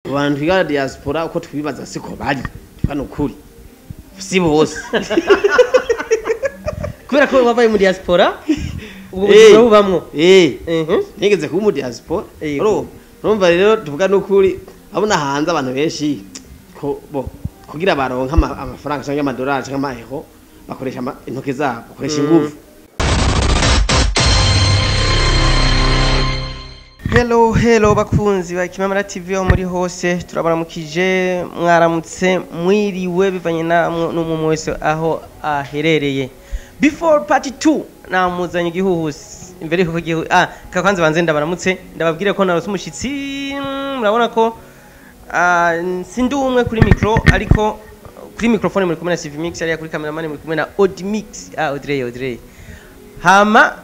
Abantu twiga diaspora uko twibaza siko bari, hano kuri si bose. Kubera ko wabaye mu diaspora, ubwo buzima bubamwo. Nigeze kuba mu diaspora. Urumva rero tuvuga n'ukuri, abona hanze abantu benshi ko bo kugira baronka amafaranga cyangwa amadolari cyangwa amaeuro bakoresha intoke zabo, bakoresha ingufu. Hello hello bakunzi ba Kimamara TV aho muri hose, turabaramukije, mwaramutse, mwiriwe bivanye na n'umwe wese aho aherereye. Before part 2 namuzanye igihuhusi imbere y'uko gihu kakwanze banze ndabaramutse, ndababwire ko narose umushitsi. Murabona ko sindi umwe kuri micro, ariko kuri microphone muri kumwe na CV Mix, ariya kuri cameraman muri kumwe na Audi Mix, Audrey. Hama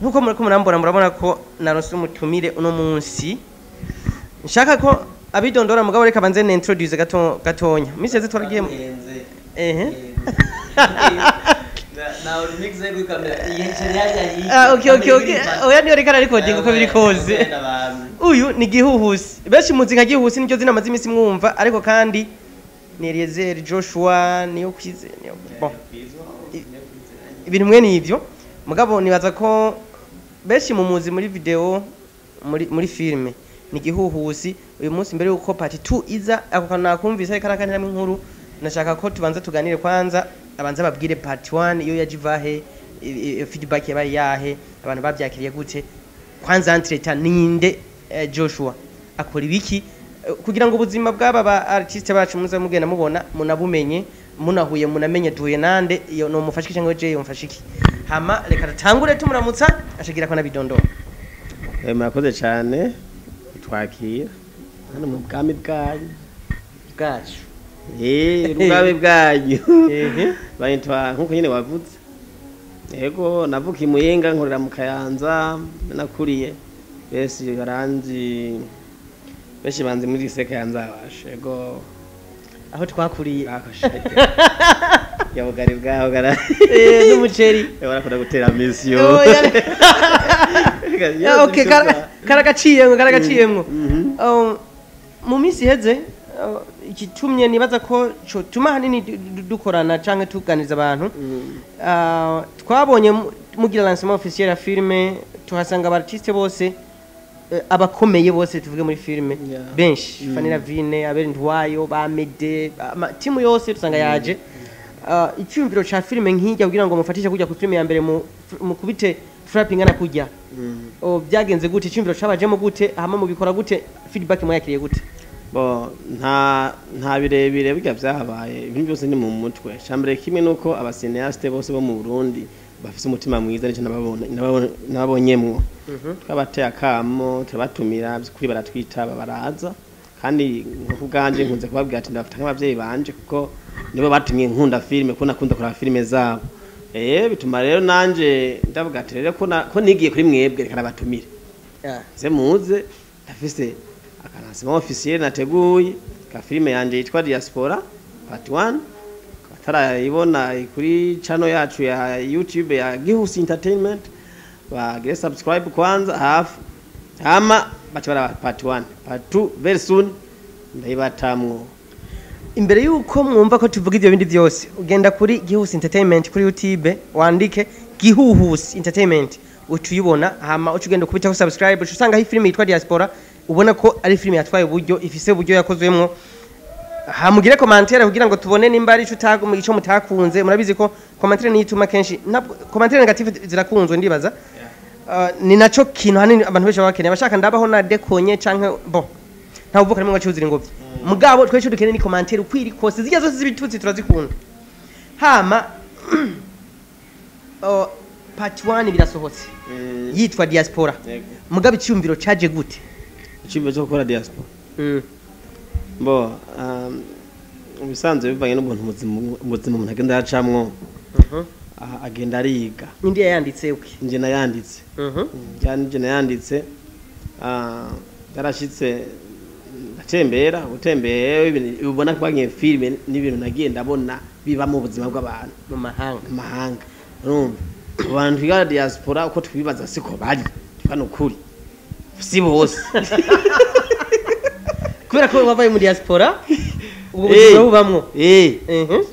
nkuko muriko murambona, murabona ko narose umutumire uno munsi. Nshaka ko abidondora, mugabo reka banze introduce gato gatonya. Misi yaze twaragiye ehe okay. Oya niyo reka recording uko biri kose. Uyu ni Gihuhusi. Benshi muzi nka Gihuhusi, nicyo zina amaze imisi mwumva, ariko kandi ni Eliezer Joshua niyo kwize niyo bon. Ibintu mwe nivyo. Mugabo nibaza ko benshi mumuzi muri video, muri filme ni Gihuhusi. Uyu munsi mbere yuko part 2 iza, ako kantu nakumvise ariko arakaniramo inkuru, nashaka ko tubanza tuganire kwanza, abanza babwire part 1 iyo yajivahe, feedback yabaye yahe, abantu babyakiriye gute. Kwanza entreta ninde Joshua akora ibiki, kugira ngo ubuzima bw'aba ba artiste bacu muze mugenda mubona, munabumenye, munahuye munamenye duhuye nande, iyo no mufashiki cyangwa je yomfashiki. Hama reka dutangure tumuramutsa ashagira ko nabidondora. Murakoze cyane twakira hano mu bwami bwanyu bwacu. Ubwami bwanyu. Bayitwa nkuko nyine wavutse. Yego, navukiye Muyinga, nkorera mu Kayanza, nakuriye. Besi baranzi, benshi banzi muri lycée Kayanza bashe. Yego, aho twakuriye. Ya bugari bwaho gara. N'umuceri. Barakunda gutera mission. Okay, karagaciyemwo, karagaciyemwo. Mu minsi iheze igitumye nibaza ko cotuma hanini dukorana canke tuganiza abantu, twabonye mugira lancement officiel ya filme, tuhasanga aba artiste bose, abakomeye bose tuvuge muri filme benshi, Fanny Vine, Abel Ndwayo, ba Mede, timu yose tusanga yaje. Icyumviro ca filme nkijya kugira ngo mufatishe kujya ku filme ya mbere mukubite frapping ana kujya, byagenze gute? Icyumviro cabajemo gute? Hama mubikora gute? Feedback mwayakiriye gute? Bo nta birebire burya byahabaye, ibintu byose ni mu mutwe. Cambere kimwe nuko aba cinéaste bose bo mu Burundi bafise umutima mwiza, nico nababonyemwo. Twabateye akamo, turabatumira, kuri baratwitaba baraza. Kandi nko kubganje nkunze kubabwira ati ndabafata nk'abavyeyi banje, kuko nibo batumye nkunda filme, ko nakunda kuraba filme zabo. Bituma rero nanje ndavuga ati rero ko nigiye kuri mwebwe, reka nabatumire. Ze muze, ndafise aka lancement officiel nateguye ka filme yanje yitwa Diaspora part 1. Atarayibona kuri channel yacu ya YouTube ya Gihusi Entertainment, bagire subscribe kwanza hafu, hama baca baraba part 1, part 2 very soon ndayibatamwo. Imbere yuko mwumva ko tuvuga ivyo bindi byose, ugenda kuri Gihusi Entertainment kuri YouTube, wandike Gihuhusi Entertainment ucuyibona, hama ucugenda kubitaho subscribe, ucusanga aho filime yitwa Diaspora, ubona ko ari filime yatwaye uburyo, ifise uburyo yakozwemwo. Hamugire commentaire kugira ngo tubone nimba ari ico mutakunze. Murabizi ko commentaire ni ituma kenshi commentaire negative zirakunzwe ndibaza. Ni naco kintu hanini abantu benshi bakeneye, abashaka ndabaho na dekonye canke bon nta uvuka rimwe ngo cyuzira ingobyi. Mugabo twese dukeneye ni commentaire ukwiri kose, zijya zose zibitutsi turazikunda. Hama part 1 birasohotse yitwa Diaspora. Mugabo icyumviro caje gute? Icyumviro cyo gukora Diaspora. Bo ubisanzwe bivanye n'ubuntu ubuzima umuntu agenda yacamwo, agenda ariga. Ninde yayanditse? Uki nje nayanditse. Nje nayanditse. Yarashitse ndatembera, utembeye ubona ko bagiye filme n'ibintu nagiye ndabona biba mu buzima bw'abantu mu mahanga. Mu mahanga. Urumva abantu twiga diaspora uko twibaza siko bari, hano kuri si bose. Kubera ko wabaye mu diaspora, ubwo buzima bubamwo.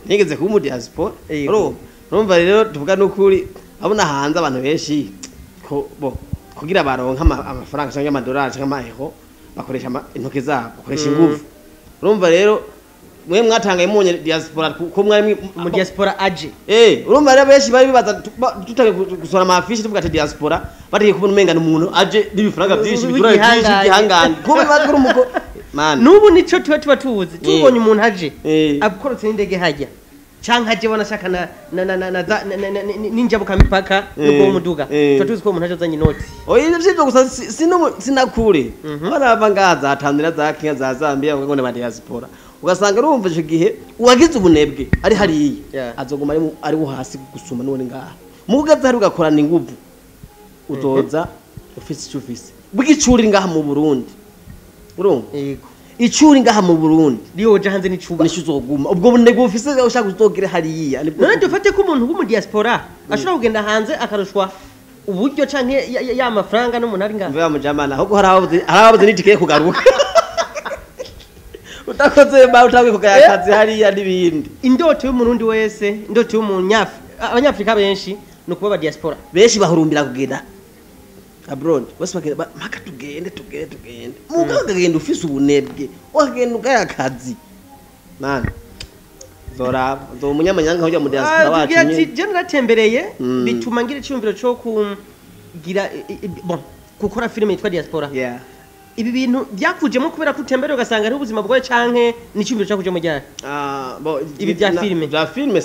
Nigeze kuba mu diaspora. Yego. Urumva rero, tuvuga n'ukuri, abona hanze abantu benshi ko bo kugira baronke amafaranga cyangwa amadolari cyangwa amaeuro bakoresha intoke zabo, bakoresha ingufu. Urumva rero, mwe mwatangaye munye diaspora ko mwari Mu diaspora aje. Urumva rero, benshi bari bibaza tutangiye gusohora ama affiches tuvuga ati diaspora, bagiye kubona umenga ni umuntu aje n'ibifaranga byinshi, bidolari byinshi, w'igihangange. By'igihangange, kuko bibaza ko uri umuko man. N'ubu nico tuba tuzi, tubonye umuntu aje akorotse n'indege hajya, canke aje wanashaka na na na na na za- na- na- na- n'injabukamipaka n'ubwo muduga, tuba tuzi ko uwo muntu aje azanye inoti. Oya, ivyo sivyo gusa, sinakure abana bava ngaha za Tanzania, za Kenya, za Zambia, bavuga ngo ni ba diaspora, ugasanga urumva ico gihe uwagize ubunebwe ari hariya azoguma ari wo hasi gusuma n'uwuri ngaha. Mugaze hari ugakorana inguvu, uzoza ufise ico ufise bw'icuri ngaha mu Burundi, urumva? Yego. Icuri ngaha mu Burundi riyoja hanze n'icuba. Nisho uzoguma ubwo bunebwe ufise, ushaka uzogere hariya None dufate ko umuntu w'umu diaspora ashobora kugenda hanze akarushwa uburyo canke ya mafaranga n'umuntu ari ngaha? Mve mujamana, ahubwo hari ababuze n'itike yo kugaruka, utakoze ba utangiye kugaya akazi hariya n'ibindi. Indoto y'umurundi wese, indoto abanyafrika benshi ni ukuba aba diaspora. Benshi bahurumbira kugenda abroad, bose bagenda mpaka tugende, tugende, tugende, mugabo ukagenda ufise ubunebwe, ukagenda ugaya akazi, man, zoraba uzoba umunyamanyanga ujya mu diaspora wacu Tubwira ati nyene. Je naratembereye, bituma ngira iciyumviro co kugira bon, gukora filime yitwa Diaspora. Ibi bintu byakujemo kubera ko utembereye ugasanga ari ubuzima bwawe, canke n'iciyumviro cakujemo ryari? Ah, bo, Ibi bya filime. Bya filime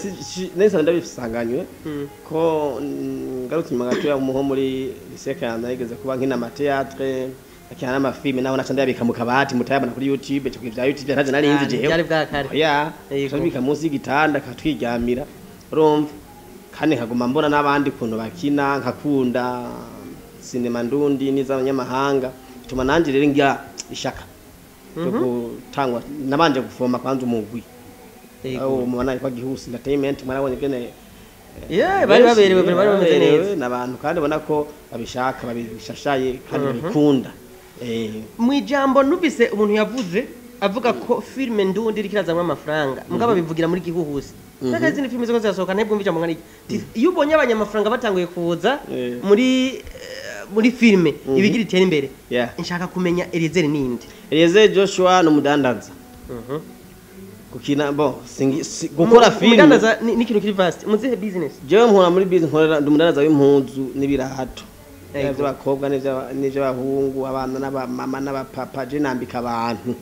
nahise ndabisanganywe ko ngarutse inyuma gatoya, nko muri lycée Kayanza nigeze kuba nkina ama théâtre, akina n'amafilme, naho naca ndayabika mu kabati, mutayabona kuri YouTube. Cyo bya YouTube ntavyo nari nzi jewe. Byari bwa kare. Oya. Ndabika munsi y'igitanda katwiryamira, urumva, kandi nkaguma mbona n'abandi kuntu bakina, nkakunda sinema ndundi n'iz'abanyamahanga, bituma nanjye rero ngira ishaka ryo gutangwa. Nabanje gufoma kwanza umugwi aho mubona yitwa Gihusi Entertainment, mwarabonye gene. Yeah, bari baberewe, bari bameze neza. N'abantu kandi ubona ko babishaka, babishashaye kandi babikunda. Mu ijambo numvise umuntu yavuze avuga ko filime ndundi iriko irazamwo amafaranga, mugabo abivugira muri Gihuhusi. Naka izindi filime zose zirasohoka, ntibwo umva ijambo nka ryo. Iyo ubonye abanyamafaranga batanguye kuza muri filime, ibigira itera imbere. Nshaka kumenya Eliezer ninde? Eliezer Joshua ni umudandaza. Gukina bo gukora filime. Umudandaza ni ikintu kiri vast. Muzihe business? Jewe nkora muri business, nkorera, ndi umudandaza w'impuzu n'ibirato by'abakobwa n'ivy'abahungu, abana n'abamama n'abapapa. Je nambika abantu.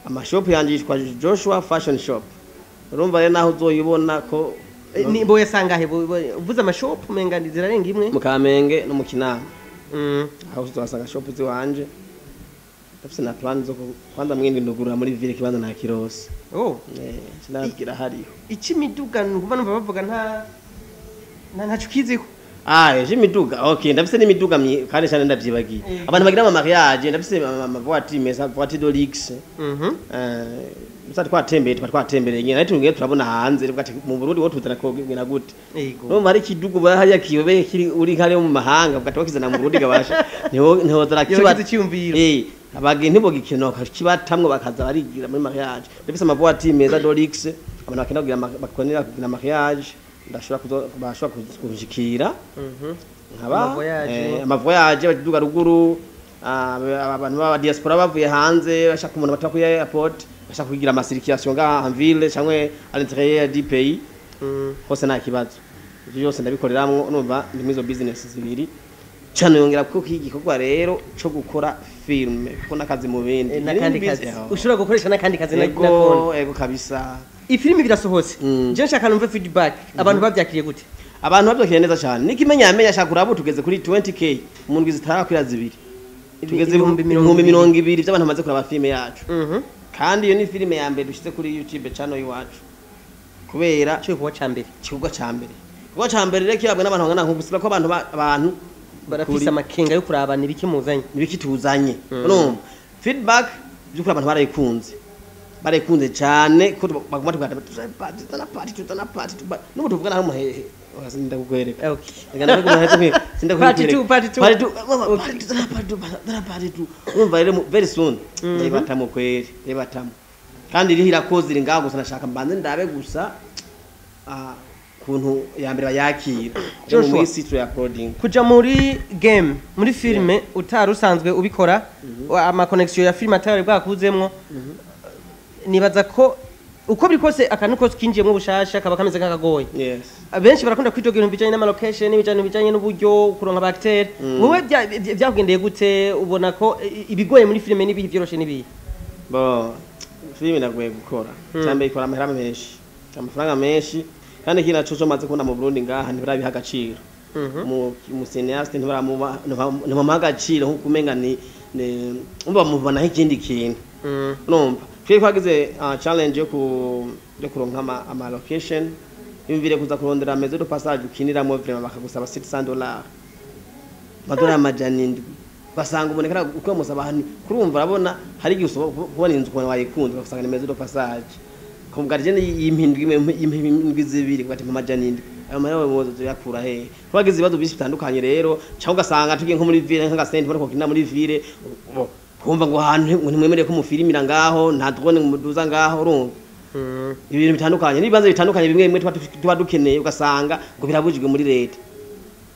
Amashopu yanje yitwa Joshua Fashion Shop. Urumva rero naho uzoyibona ko Ni boye sangahe? Uvuze amashop umenga zirarenga imwe. Mu Kamenge no mu Kinama, aho uzasanga shop ziwanje. Ndafise na plan zo kwanza mwindi ndugurura muri ville kibanza na kirose. Sinabwira hariho. Icimiduga numva bavuga nta ntaco ukiziko. Ah, eje imiduga. Okay, ndafise n'imiduga kandi cyane ndavyibagiye. Abantu bagira ama mariage, ndafise ama voiture meza, voiture de luxe. Gusa twatembeye, tuba twatembereye nyene, ariko tugiye turabona hanze, tuvuga ati mu Burundi wo tuzana ko gena gute? Urumva hari ikidugu hariya kiyobeye kiri uri hariya mu mahanga, ugaca bakizana mu Burundi, gabasha niho zara kiba. Yogize iciyumviro. Abageni ntibogikino kibatamwo, bakaza barigira muri mariage. Ndafise ama voiture meza de luxe, abantu bakenda kugira bakonera kugira mariage, ndashobora kuzo bashobora kunshikira. Nkaba Ama voyage. Ama voyage baduga ruguru, abantu baba diaspora bavuye hanze bashaka umuntu bata kuri airport, bashaka kugira ama circulation ngaha en ville cyangwa à l'intérieur du pays, hose nta kibazo. Ivyo byose ndabikoreramwo. Numva ndi muri izo business zibiri cyane, yongera kuko igikorwa rero co gukora filme, kuko n'akazi mu bindi. N'akandi Ni kazi busy. ushobora gukoresha, n'akandi kazi Ego. nakone. Ego kabisa. Ifilimi birasohotse. Je nshaka numve feedback, abantu bavyakiriye gute? Abantu babyakiriye neza cyane, n'ikimenyamenya ashaka kuraba, tugeze kuri 20K mu ndwi zitarakwira zibiri, tugeze Ibihumbi mirongo ibihumbi ibiri. 20 by'abantu bamaze kuraba filime yacu. Kandi iyo ni filime ya mbere dushyize kuri YouTube channel y'iwacu, kubera Cyo kuwa ca mbere. Igikorwa ca mbere, igikorwa ca mbere rero kirabwa n'abantu bangana nko gusiba ko abantu abantu barafise amakenga yo kurabana ibiki muzanye. Nibiki tuzanye. Urumva feedback by'ukuri abantu barayikunze. Barekunze cyane ko baguma tugata tuzana part 2, tuzana part 2. N'ubu tuvugana hamwe hehe, ndakukwereka. Okay. Sinda. Part two, part two. Part 2, part 2, tuzana part 2, tuzana part 2. Urumva rero very soon ndayibatamo kweri, ndayibatamo kandi iriho irakoze, iri ngaho. Gusa nashaka mbanze ndabe gusa kuntu ya mbere bayakira mu Joshua. minsi tuya uploading. Kuja muri game, muri filme utari usanzwe ubikora, ama connection ya filme atari bwakuzemwo, nibaza ko uko biri kose akantu kose kinjiyemwo bushasha kaba kameze nk'akagoye. Yes. Abenshi barakunda kwidoga ibintu bijanye n'ama location, bijanye n'uburyo kuronka aba acteur. Wowe byakugendeye gute? Ubona ko ibigoye muri filme n'ibihe, vyoroshe n'ibihe? Bo, filime iragoye gukora. Cyambere ikora amahera menshi, amafaranga menshi, kandi ikindi naco cyo maze kubona mu Burundi ngaha, ntibarabiha agaciro. Mu cinéaste ntibamuha agaciro, nkuko umenga ni umva bamubonaho ikindi kintu. Urumva twe twagize challenge yo kuronka ama location. Yumvire kuza kurondera maison de passage ukiniramo, vraiment bakagusaba $700, amadolari 700. Ugasanga umuntu kara uko musaba ahantu kurumva, urabona hari igihe usaba kubona inzu ukabona wayikunze, ugasanga ni maison de passage ku gardien y'impindwi imwe, y'impindwi zibiri, ugati 700. Ayo mahera wowe yakura hehe? Twagize ibibazo byinshi bitandukanye rero, cyangwa ugasanga tugiye nko muri ville, nk'agasente bariko kina muri ville, kumva ngo ahantu ngo ntimwemereye ko mufirimira ngaho, nta drone muduza ngaho. Urumva ibintu bitandukanye n'ibibanza bitandukanye bimwe bimwe tuba dukeneye, ugasanga ngo birabujijwe muri leta.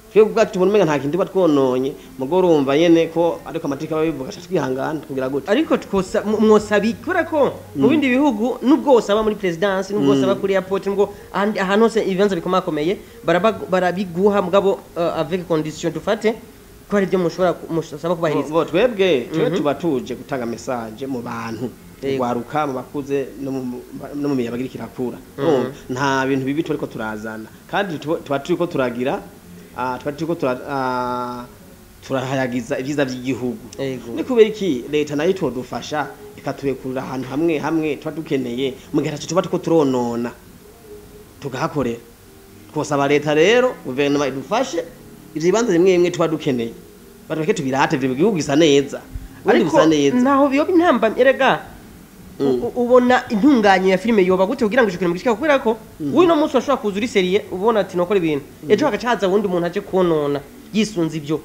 Twebwe ubwacu tubona umenga nta kintu tuba twononye, mugo urumva nyene ko ariko amategeko aba abivuga, aca twihangana kugira gute. Ariko twosa mwosaba, kubera ko mu bindi bihugu nubwo wosaba muri présidence, nubwo wosaba kuri airport, nubwo ahantu hose ibibanza bikomakomeye barabiguha, mugabo avec condition dufate ko hari ibyo mushobora musaba kubahiriza. Bo, twebwe twe tuba tuje gutanga message mu bantu, rwaruka, mu bakuze no mu miyabaga iriko irakura. Urumva, nta bintu bibi turiko turazana, kandi tuba turiko turagira tuba turiko turahayagiza ibyiza by'igihugu. Ni kubera iki leta nayo itodufasha ikaturekurira ahantu hamwe hamwe tuba dukeneye, mu gihe ataco tuba turiko turonona, tugahakorera? Twosaba leta rero, guverinoma idufashe ivyo bibanza bimwe bimwe tuba dukeneye batureke tubirate. Ivyo igihugu gisa neza ubundi Ariko busa neza. Naho biyo intambamyi erega, ubona intunganyo ya filime yoba gute kugira ngo ico kintu gishike? Kubera ko uyu no munsi washobora kuza uri sérieux, ubona ati nokora ibintu, ejo hagaca haza wundi muntu aje konona yisunze ibyo.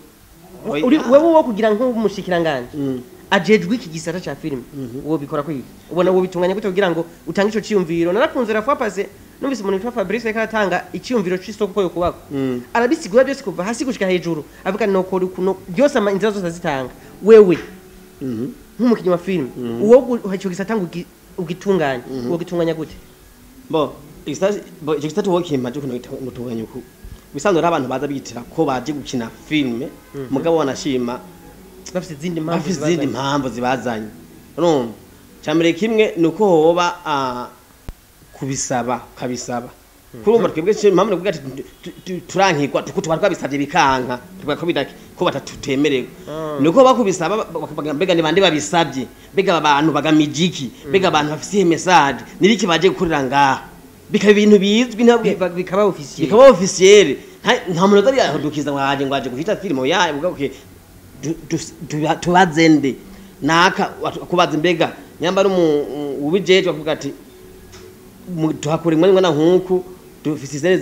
Oya. Uri wewe wo kugira nk'umushikiranganje ajejwe iki gisata ca filime, wo bikora kwiki? Ubona wo bitunganya gute kugira ngo utange ico ciyumviro? Narakunze la fois passée numvise umuntu witwa Fabrice ariko aratanga iciyumviro c'isoko ko yokubaka, arabisigura byose kuva hasi gushika hejuru, avuga nokora ukuntu byose, ama inzira zose azitanga. Wewe nk'umukinnyi wa filime, uwo icyo gisata ngo ugitunganye, uwo gitunganya gute? Bo, bo ico gisata wo kimpa cyo gutunganya uku bisanzwe ari abantu baza bitira ko baje gukina filime, mugabo wanashima bafite izindi mpamvu bafite izindi zibazanye. Mpamvu zibazanye. Urumva, cyambere kimwe ni uko hoba kubisaba, ukabisaba. Kurumva twebwe impamvu nakuvuga ati turankirwa tuko tuba twabisabye bikanka, tuvuga ko bidaki ko batatutemerewe, ni uko bakubisaba mbega ni bande babisabye, mbega aba bantu bagamije iki, mbega abantu bafise iyihe message, nibiki baje gukorera ngaha, bikaba ibintu bizwi ntabwo Bikaba officiel. Bikaba officiel. Nta muntu atari yadukiza ngo aje guhita filime ya uvuga okay, tubaze nde naka kubaza, mbega nyamba ari ubijejwe avuga ati tuhakora imwe na nkuku dufise izene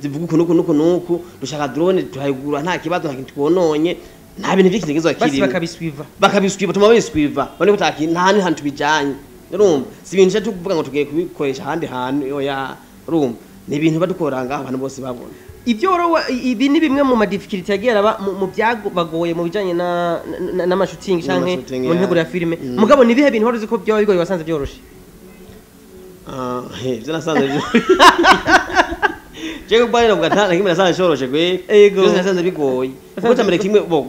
zivuga uku nuku nuku nuku, dushaka drone tuhayigura, nta kibazo, nta kintu twononye, nta bintu by'ikintu Basi kirimo. Bakabiswiva. Bakabiswiva, tuma babiswiva bone ko nta handi hantu tubijanye. Urumva, si ibintu tuca tuvuga ngo tugiye kubikoresha ahandi hantu, oya. Urumva, ni ibintu badukora ngaho abantu bose babona. Ibyo rero ibi ni bimwe mu ma difficultés yagiye araba mu byabagoye mu bijanye n'ama shooting canke N'ama shooting, mu nteguro ya filime. Mugabo ni ibihe bintu wari uzi ko byaba bigoye wasanze byoroshe? Ah, ivyo nasanze byo jewe ubwanjye navuga nta na kimwe nasanze coroshe gwe. Byose nasanze bigoye, kuko cambere kimwe bo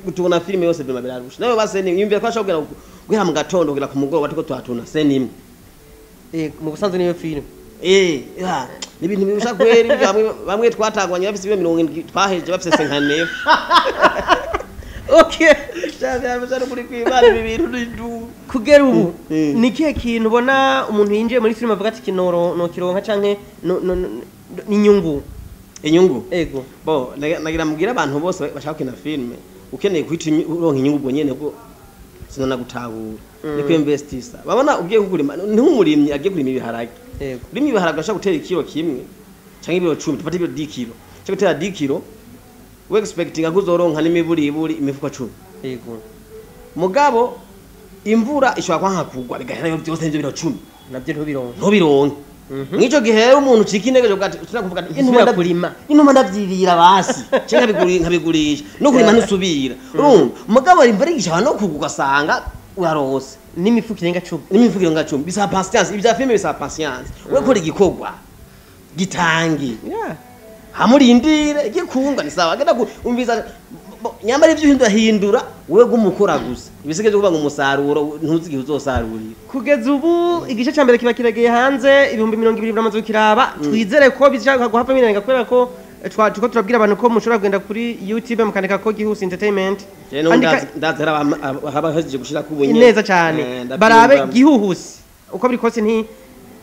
gutubona filime yose bima birarusha nawe base ni yumvira ko ashobora guhera mu gatondo kugera ku mugoroba turiko turatuna scène imwe. Mu busanzwe niyo filime. Ya, ni ibintu birusha kweri. Bamwe twatangwanye bafise ibiro 70, twaheje bafise 59. Okay. Cyane kuri kwibana ibi bintu ni ndu. Kugera ubu ni ikihe kintu ubona umuntu yinjiye muri filime avuga ati kinoro nokironka canke n'inyungu? Inyungu? Ego. Bo, nagira mubwire abantu bose bashaka gukina filime, ukeneye guhita uronka inyungu ubwo nyene bwo Sinona gutahura. Ni kwinvestisa. Babona ugiye kurima, ni nk'umurimyi agiye kurima ibiharage. Yego. Urima ibiharage ashaka gutera ikiro kimwe canke ibiro 10, tufate ibiro 10 kilo. Cyo gutera 10 kilo, we expecting ko uzoronka n'imiburiburi imifuko 10. Yego. Mugabo imvura ishobora kwanka kugwa bigahera byose n'ibyo biro 10. Nabyo ntubironke. Ntubironke. Mw'ico gihe rero umuntu ucika intege uvuga ati ushobora kuvuga ati Ntusubira kurima. Inuma ndavyirira basi canke nkabigurisha no kurima ntusubira. Urumva mugabo imvura igishobora no kugwa ugasanga uraronse n'imifuko irenga 10. N'imifuko irenga 10 bisaba patience, ibya filime bisaba patience. We kora igikorwa gitange. Hamurindire gikunga ni sawa agenda umviza nyamara ivyo uhindura hindura wewe gumukora gusa ibisigaye byo kuvuga ngo umusaruro ntuzi igihe uzosarurira. Kugeza ubu igice ca mbere kiba kiregeye hanze 20,000 biramaze kukiraba. Twizere ko bizashaka guhava birenga kubera ko tuko turabwira abantu ko mushobora kugenda kuri YouTube mukandika ko Gihusi Entertainment. Ndazi haba gushira ku bunye neza cyane barabe Gihuhusi uko biri kose nti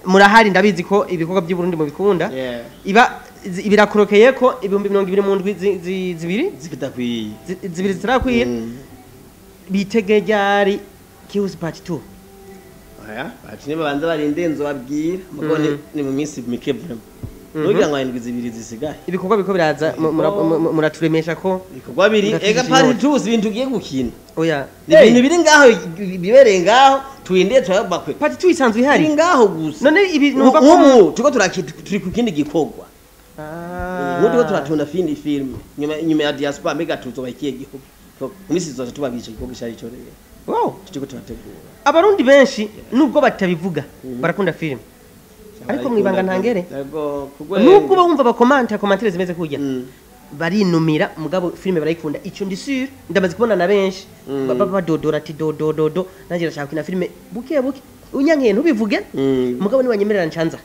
murahari ndabizi ko ibikorwa by'u Burundi mubikunda. Iba ibirakorokeye ko 20,000 mu ndwi zibiri zikidakwiye zibiri zitarakwiye. Bitege ryari Gihusi part 2? Oya bati niba banza barinde inzo babwira mugo ni mu minsi mike vraiment. Nugira ngo indwi zibiri zisigaye. Ibikorwa biko biraza muraturemesha ko ibikorwa biri ega part 2 ibintu tugiye gukina. Oya ni ibintu biri ngaho bibereye ngaho turindiye turabakwe. Part 2 isanzwe ihari biri ngaho gusa. None ibi numva ko ubu tuko turi ku kindi gikorwa. Nk'uko turatunda findi film nyuma ya diaspora mbega tuzoba ikiye gihugu. Mu minsi izoza tubagisha igikorwa icari cyo rero. Wow, turiko turategura. Abarundi benshi nubwo batabivuga barakunda film. Ariko mwibanga ntangere. Nubwo bumva bakomanta komantere zimeze kujya. Barinumira mugabo filme barayikunda. Ico ndi sûr ndamaze kubona na benshi baba badodora ati do do do do nanje ndashaka kina filme buke buke. Unyankiye ntubivuge mugabo ni wanyemerera ncanza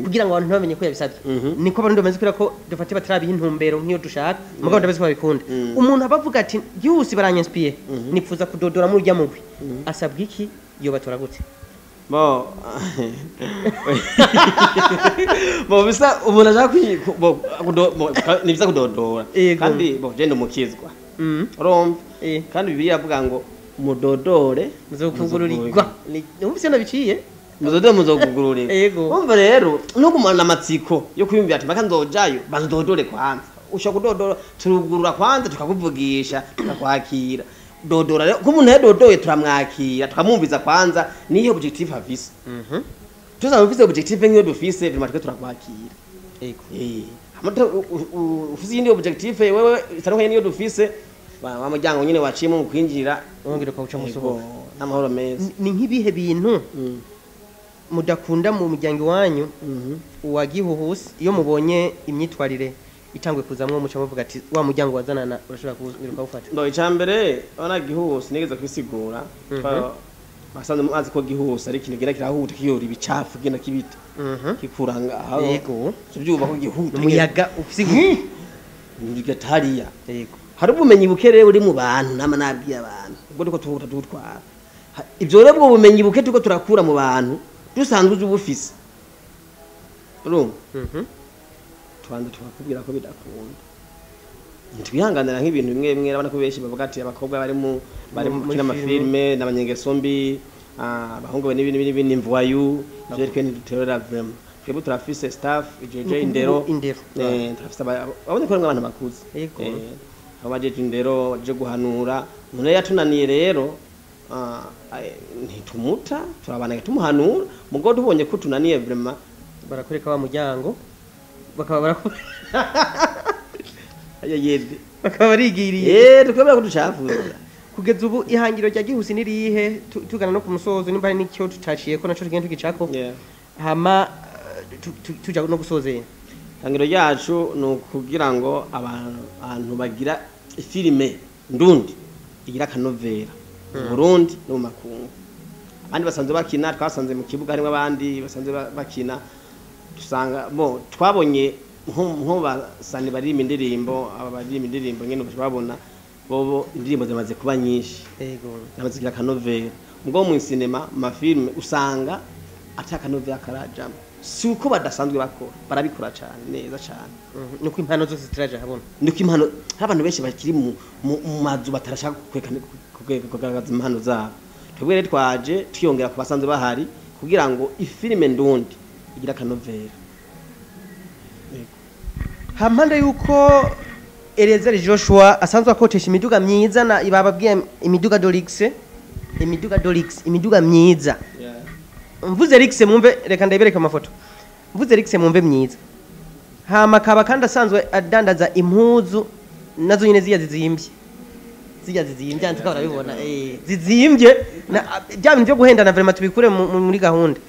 kugira ngo abantu ntibamenye ko yabisabye. Niko abarundi bamaze kwira ko dufate batarabiha intumbero nk'iyo dushaka mugabo ndabizi ko babikunda. Umuntu abavuga ati Gihusi baranyanspiye nipfuza kudodora muri urya mugwi asabwa iki yo batora gute? Bo bo bisa umuntu ashaka ni bisa kudodora kandi bo je ndumukizwa. Urumva kandi Bibiliya avuga ngo mudodore muzokugururirwa. Numvise nabiciye muzodore muzokugururirwa. Umva rero no kumana amatsiko yo kwiyumvira ati maka nzojayo banzodore kwanza. Ushaka kudodora turugurura kwanza tukakuvugisha tukakwakira. Dodora rero ko umuntu yadodoye turamwakira tukamwumviza kwanza niyo objective afise. Tuzaba objective nk'iyo dufise bima twe turakwakira. Yego. Amata ufise iyindi objective wewe itandukanye niyo dufise wa muryango nyine waciyemo mu kwinjira wongera ukawuca musohoka n'amahoro meza. Ni nk'ibihe bintu mudakunda mu muryango wanyu wa Gihuhusi iyo mubonye imyitwarire itangwe kuzamwo muca muvuga ati wa muryango wazanana urashobora kuwiruka ufata? Ndo icambere ona Gihuhusi nigeze kwisigura basanze muzi ko Gihuhusi ari ikintu genda kirahuta kiyora ibicafu genda kibita kikuranga aho. Yego. Tubyuba ko gihuta umuyaga ufise bigatariya. Yego. Hari ubumenyi buke rero uri mu bantu nama nabwiye abantu ubwo niko tuhuta dutwara ibyo rero ubwo bumenyi buke tuko turakura mu bantu dusanzwe ubufise. Urumva? Tubanza tukakubwira ko bidakunda. Ntitwihanganira nk'ibintu bimwe bimwe urabona ko benshi bavuga ati abakobwa bari mu kina amafilme n'abanyengeso mbi abahungu n'ibindi n'ibindi imvuayu ivyo twe ntiduterera vraiment. Twebwe turafise staff ijeje indero turafise abone ko abantu bakuze. Abajeje indero baje guhanura umuntu yatunaniye rero ntitumuta turabana tumuhanura mugo tubonye ko tunaniye vraiment barakwereka wa muryango bakaba yede bakaba barigiriye twebwe kuducafuza. Kugeza ubu ihangiro rya Gihusi nirihe tugana no ku musozo nimba hari n'icyo tutaciye ko naco tugenda tugicako. Hama tuja no gusozera. Ihangiro ryacu ni ukugira ngo abantu bagira filime ndundi igira akanovera mu Burundi no mu makungu. Abandi basanzwe bakina twasanze mu kibuga harimo abandi basanzwe bakina dusanga bo twabonye nko basani baririmba indirimbo aba baririmba indirimbo nyene babona bobo indirimbo zimaze kuba nyinshi. Yego. Namaze kugira akanovera. Ubwo mu cinema mu mafilme usanga atakanovera karajamo. Si uko badasanzwe bakora barabikora cyane neza cyane. Nuko impano zose zitiraje habona. Nuko impano hari abantu benshi bakiri mu mazu batarashaka kugaragaza impano zabo. Twebwe rero twaje twiyongera ku basanzwe bahari kugira ngo ifilime ndundi igire akanovera. Hampande yuko Eliezer Joshua asanzwe akotesha imiduga myiza, na ibababwiye imiduga Dorix, imiduga Dorix, imiduga myiza. Mvuze Rix mwumve, reka ndabereke amafoto. Mvuze Rix mwumve myiza. Hama kaba kandi asanzwe adandaza impuzu nazo nyine ziya zizimbye, ziya zizimbye, antuka barabibona, zizimbye na bya bintu byo guhendana, vraiment tubikure muri gahunda.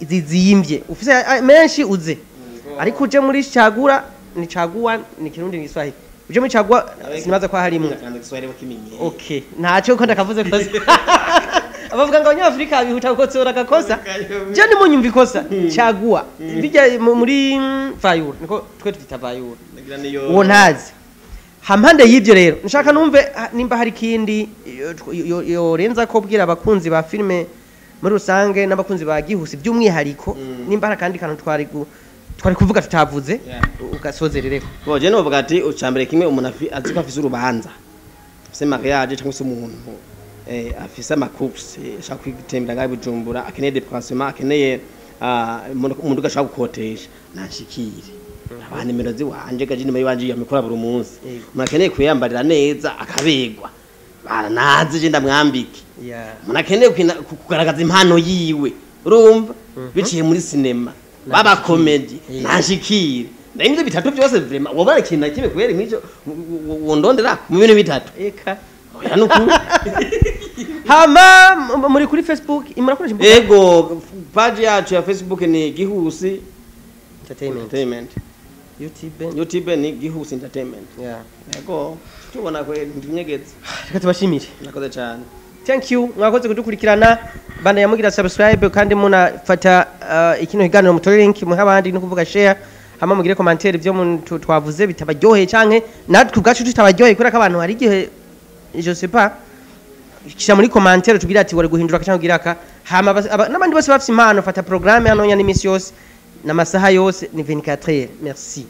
Zizimbye, ufise menshi uze, ariko uje muri cagura, ni caguwa, ni Kirundi, ni Kiswahili, uje muri cagua sinibaza ko harimwo. Okay, ntacyo ko ndakavuze kose. Abavuga ngo Abanyafurika bihuta gukosora agakosa, je ni munyumva ikosa. Caguwa bijya muri vayura, niko twe twita vayura, uwo ntazi. Hampande y'ibyo rero, nshaka numve nimba hari ikindi yorenza ko bwira abakunzi ba filime muri rusange n'abakunzi ba Gihusi by'umwihariko, nimba hari akandi kantu twari kuvuga tutavuze, ugasozerereko. Bo je novuga ati ucambere kimwe, umuntu azi ko afise urubanza, afise mariage, cyangwa se umuntu afise ama courses, ashaka kwitembera ngaho i Bujumbura, akeneye déplacement, akeneye umuntu ashaka gukotesha, nanshikire. Aba nimero ziwanje gaje, nimero yiwanje yamikora buri munsi. Umuntu akeneye kuyambarira neza akabegwa, baranaze je ndamwambike. Umuntu akeneye kugaragaza impano yiwe, urumva, biciye muri sinema baba comedy, nanshikire. Ndabyo bitatu byose, vraiment wobara ikintu na kimwe kubera nk'icyo wondondera mu bintu bitatu? Eka. Oya, nukuri. Hama muri kuri Facebook murakoresha imbuga? Ego, page yacu ya Facebook ni Gihusi Entertainment. Entertainment. YouTube? YouTube ni Gihusi Entertainment. Ego, tubona ko ntinyegetse. Reka tubashimire. Nakoze cyane. Thank you, mwakoze kudukurikirana. Banda yamugira subscribe kandi munafata ikino kiganiro, mutore link muhe abandi, no kuvuga share, hama mugire commentaire ibyo twavuze bitabaryoheye canke natwe ubwacu tutabaryoheye, kubera ko abantu hari igihe, je sais pas, kisha muri commentaire tubwira ati wari guhindura cyangwa kugira aka. Hama n'abandi bose bafise impano, fata programme hano nya n'imisi yose n'amasaha yose ni 24 heures. Merci.